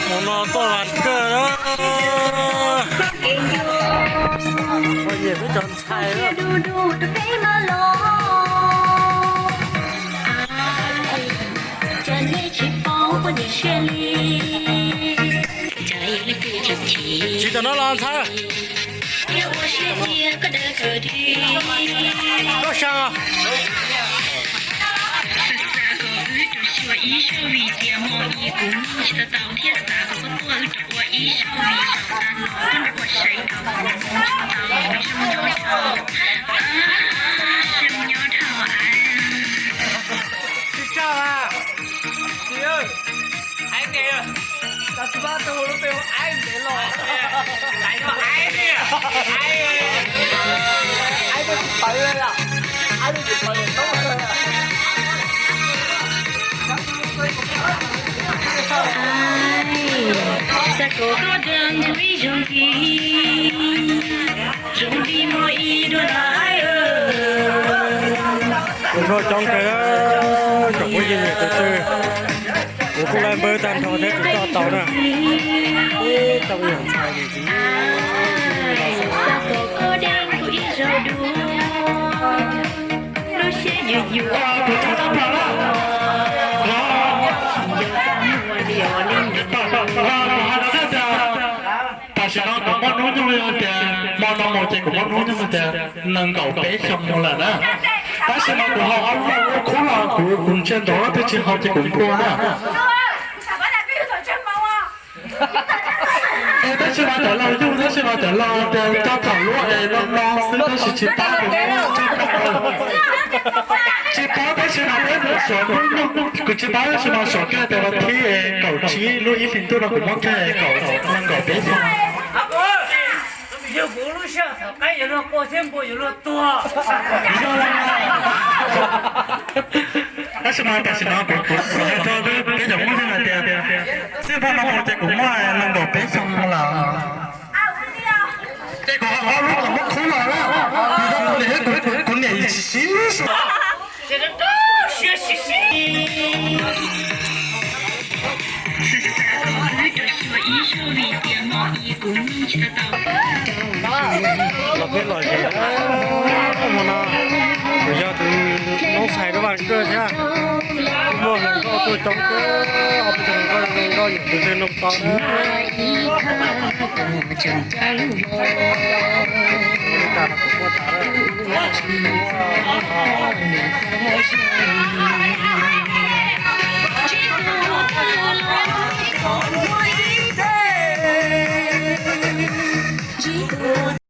Mus no tuaj vas kawg. Poj niam peb cov ntxhais. Tsis tau no los ntxhais. Koj sa. Xav kom wb rau siab ua ib zaug vim tias hmo ib kuv tsis tau tau thiab xav kom koj tuaj wb rau ua ib zaug vim zaum tas los koj ua sai rau kuv tsis tau zoo nyob dhau, zoo nyob dhau. Tsis tau a. Tsis, ai ntev, tau tsis pab tau lub npe ua ai ntev los. Ai, ai, ai tsis pawv li, ai tsis pawv li. Xav kom koj deev kuv ib zaug ntxiv, zoo li hmo ib dua na. Kuv nrog coob kawg, tsoom phooj ywg niam txiv, kuv kuj laij npawb tag nrho thiab tsis tau tau na. Ib tsoom yawm ntxhais ntxiv. Xav kom koj deev kuv ib zaug dua, lub siab yuav yuav. Tam sim no kuv muaj hnub nyoog li tias, hmo no mus ces kuv muaj hnub nyoog li tias nees nkaum peb xyoo mus lawm na. Tab sis mas kuv ho ob lub khub los kuv, kuv ntsia ntsoov lub twg tsis haus ces kuv nplua na. Es tab sis mas cov laus yug, tab sis mas cov laus tias coj thaum lub es no no xwb tab sis tsis paub. Tsis paub tab sis mas peb mus suav hnub nyoog, kuv tsis paub tab sis mas suav kiag tias vas thib kaum tsib lub ib hlis ntuj no kuv muab kiag kaum, nees nkaum peb xyoo. Yog kuv lub sij hawm thaum qaib yuav luag quaj thiab npua yuav luag tuag. Tab sis mas tam sim no kuv, kuv, kuv hais rau peb cov Hmoob Xyooj hais tias, txij hmo no mus ces kuv muaj nees nkaum peb xyoo lawm. Ces kuv ob lub kuv muab khub los na, kuv niam siv siv. Los peb los ze hmo no, kuv yog tus noob txhais rau vaj kawg thiab. Muaj hluas nkauj tuaj coob kawg, ob peb tug hluas nkauj zoo nkauj yog tus twg nug tau na.